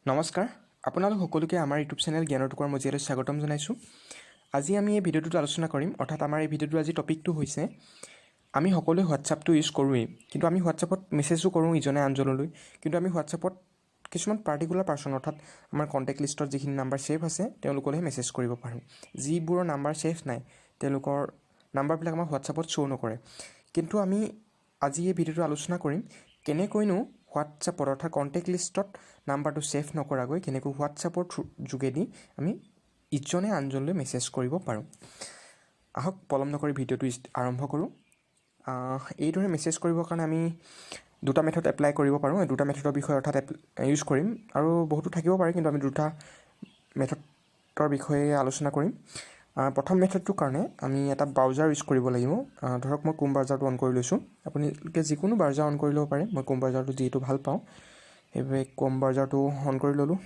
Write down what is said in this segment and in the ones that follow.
নমস্কাৰ, আপোনালোক সকলোকে আমাৰ ইউটিউব চেনেল জ্ঞানৰ টুকুৰাৰ মজিয়ালৈ স্বাগতম জনাইছোঁ। আজি আমি এই ভিডিঅ'টোত আলোচনা কৰিম, অৰ্থাৎ আমাৰ এই ভিডিঅ'টোৰ আজি টপিকটো হৈছে, আমি সকলোৱে হোৱাটছআপটো ইউজ কৰোঁৱেই, কিন্তু আমি হোৱাটছআপত মেছেজো কৰোঁ ইজনে আনজনলৈ। কিন্তু আমি হোৱাটছআপত কিছুমান পাৰ্টিকুলাৰ পাৰ্চন, অৰ্থাৎ আমাৰ কণ্টেক্ট লিষ্টত যিখিনি নাম্বাৰ ছেভ আছে, তেওঁলোকলৈহে মেছেজ কৰিব পাৰোঁ। যিবোৰৰ নাম্বাৰ ছেভ নাই, তেওঁলোকৰ নাম্বাৰবিলাক আমাৰ হোৱাটছআপত শ্ব' নকৰে। কিন্তু আমি আজি এই ভিডিঅ'টো আলোচনা কৰিম কেনেকৈনো হোৱাটছআপত, অৰ্থাৎ কণ্টেক্ট লিষ্টত নাম্বাৰটো ছেভ নকৰাকৈ কেনেকৈ হোৱাটছআপৰ থ্ৰু যোগেদি আমি ইজনে আনজনলৈ মেছেজ কৰিব পাৰোঁ। আহক, পলম নকৰি ভিডিঅ'টো আৰম্ভ কৰোঁ। এইদৰে মেছেজ কৰিবৰ কাৰণে আমি দুটা মেথড এপ্লাই কৰিব পাৰোঁ। এই দুটা মেথডৰ বিষয়ে অৰ্থাৎ ইউজ কৰিম, আৰু বহুতো থাকিব পাৰে, কিন্তু আমি দুটা মেথডৰ বিষয়ে আলোচনা কৰিম। প্ৰথম মেথডটোৰ কাৰণে আমি এটা ব্ৰাউজাৰ ইউজ কৰিব লাগিব। ধৰক মই ক্ৰোম ব্ৰাউজাৰটো অন কৰি লৈছোঁ। আপোনালোকে যিকোনো ব্ৰাউজাৰ অন কৰি ল'ব পাৰে। মই ক্ৰোম ব্ৰাউজাৰটো যিহেতু ভাল পাওঁ, সেইবাবে ক্ৰোম ব্ৰাউজাৰটো অন কৰি ল'লোঁ।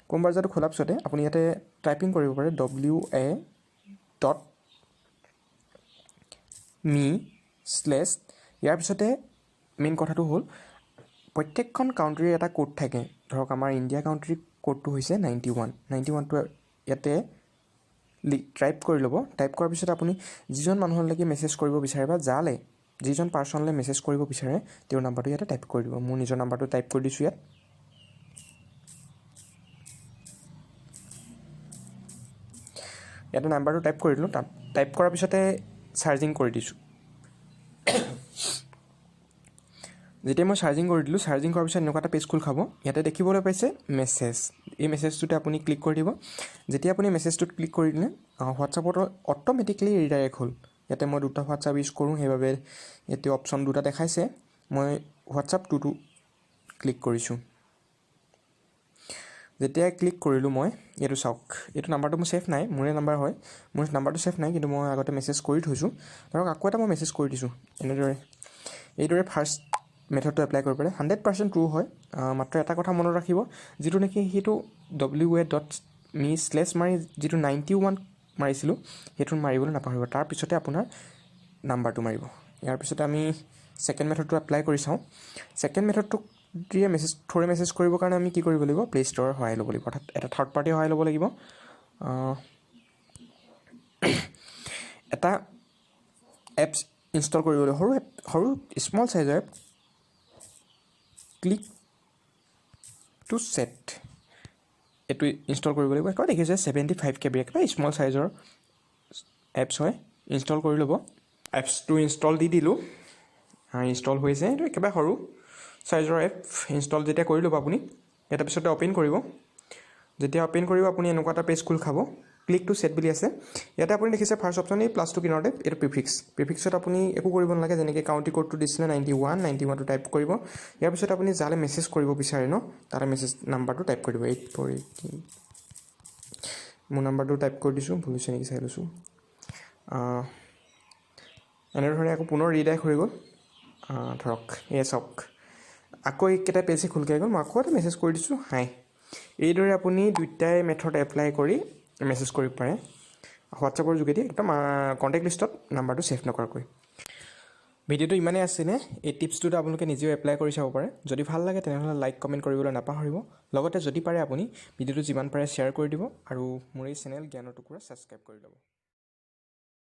ক্ৰোম ব্ৰাউজাৰটো খোলাৰ পিছতে আপুনি ইয়াতে টাইপিং কৰিব পাৰে wa.me/। ইয়াৰ পিছতে মেইন কথাটো হ'ল, প্ৰত্যেকখন কাউণ্ট্ৰিৰ এটা কোড থাকে। ধৰক আমাৰ ইণ্ডিয়া কাউণ্ট্ৰিৰ কোডটো হৈছে 91। 91টো ইয়াতে টাইপ কৰি ল'ব। টাইপ কৰাৰ পিছত আপুনি যিজন মানুহলৈকে মেছেজ কৰিব বিচাৰে বা যালে যিজন পাৰ্চনলৈ মেছেজ কৰিব বিচাৰে, তেওঁৰ নাম্বাৰটো ইয়াতে টাইপ কৰি দিব। মোৰ নিজৰ নাম্বাৰটো টাইপ কৰি দিছোঁ ইয়াত। ইয়াতে নাম্বাৰটো টাইপ কৰি দিলোঁ। তাত টাইপ কৰাৰ পিছতে চাৰ্জিং কৰি দিছোঁ। যেতিয়া মই চাৰ্জিং কৰি দিলোঁ, চাৰ্জিং কৰাৰ পিছত এনেকুৱা এটা পেজ খোল খাব। ইয়াতে দেখিবলৈ পাইছে মেছেজ। এই মেছেজটোতে আপুনি ক্লিক কৰি দিব। যেতিয়া আপুনি মেছেজটোত ক্লিক কৰি দিলে, হোৱাটছআপত অট'মেটিকলি ৰিডাইৰেক্ট হ'ল। ইয়াতে মই দুটা হোৱাটছআপ ইউজ কৰোঁ, সেইবাবে ইয়াতে অপশ্যন দুটা দেখাইছে। মই হোৱাটছআপ টুটো ক্লিক কৰিছোঁ। যেতিয়া ক্লিক কৰিলোঁ মই, এইটো চাওক, এইটো নাম্বাৰটো মোৰ ছেভ নাই, মোৰে নাম্বাৰ হয়, মোৰ নাম্বাৰটো ছেভ নাই, কিন্তু মই আগতে মেছেজ কৰি থৈছোঁ। ধৰক আকৌ এটা মই মেছেজ কৰি দিছোঁ। এনেদৰে এইদৰে ফাৰ্ষ্ট মেথডটো এপ্লাই কৰিব পাৰে। 100% ট্ৰু হয়। মাত্ৰ এটা কথা মনত ৰাখিব, যিটো নেকি সেইটো wa.me/ মাৰি যিটো 91 মাৰিছিলোঁ, সেইটো মাৰিবলৈ নাপাহৰিব। তাৰপিছতে আপোনাৰ নাম্বাৰটো মাৰিব। ইয়াৰ পিছতে আমি ছেকেণ্ড মেথডটো এপ্লাই কৰি চাওঁ। ছেকেণ্ড মেথডটোক দিয়ে মেছেজ থ্ৰুৰে মেছেজ কৰিবৰ কাৰণে আমি কি কৰিব লাগিব? প্লে' ষ্ট'ৰৰ সহায় ল'ব লাগিব, অৰ্থাৎ এটা থাৰ্ড পাৰ্টিৰ সহায় ল'ব লাগিব। এটা এপছ ইনষ্টল কৰিব লাগিব, সৰু এপ, সৰু স্মল চাইজৰ এপ, ক্লিক টু ছেট, এইটো ইনষ্টল কৰিব লাগিব। একেবাৰে দেখিছে 75 KB, একেবাৰে স্মল চাইজৰ এপছ হয়। ইনষ্টল কৰি ল'ব। এপছটো ইনষ্টল দি দিলোঁ, ইনষ্টল হৈছে। এইটো একেবাৰে সৰু চাইজৰ এপ। ইনষ্টল যেতিয়া কৰি ল'ব আপুনি, ইয়াৰ পিছতে অ'পেন কৰিব। যেতিয়া অ'পেন কৰিব, আপুনি এনেকুৱা এটা পেজ খোল খাব। ক্লিক টু ছেট বুলি আছে। ইয়াতে আপুনি দেখিছে ফাৰ্ষ্ট অপশ্যন, এই প্লাছটো কিনাৰতে এইটো প্ৰিফিক্স। প্ৰিফিক্সত আপুনি একো কৰিব নালাগে। যেনেকৈ কাউণ্ট্ৰি কোডটো দিছিলে 91, 91টো টাইপ কৰিব। ইয়াৰ পিছত আপুনি যালৈ মেছেজ কৰিব বিচাৰে ন, তাতে মেছেজ নাম্বাৰটো টাইপ কৰি দিব, 8 4 8। মোৰ নাম্বাৰটো টাইপ কৰি দিছোঁ, ভুল হৈছে নেকি চাই লৈছোঁ। এনেধৰণে আকৌ পুনৰ ৰিডাইৰেক্ট হৈ গ'ল। ধৰক এয়া চাওক, আকৌ এইকেইটা পেজে খোল খাই গ'ল। মই আকৌ এটা মেছেজ কৰি দিছোঁ, হাই। এইদৰে আপুনি দুয়োটাই মেথড এপ্লাই কৰি মেছেজ কৰিব পাৰে হোৱাটছআপৰ যোগেদি, একদম কণ্টেক্ট লিষ্টত নাম্বাৰটো ছেভ নকৰাকৈ। ভিডিঅ'টো ইমানেই আছিলে। এই টিপছটোত আপোনালোকে নিজেও এপ্লাই কৰি চাব পাৰে। যদি ভাল লাগে, তেনেহ'লে লাইক কমেণ্ট কৰিবলৈ নাপাহৰিব। লগতে যদি পাৰে, আপুনি ভিডিঅ'টো যিমান পাৰে শ্বেয়াৰ কৰি দিব আৰু মোৰ এই চেনেল জ্ঞানৰ টুকুৰা ছাবস্ক্ৰাইব কৰি ল'ব।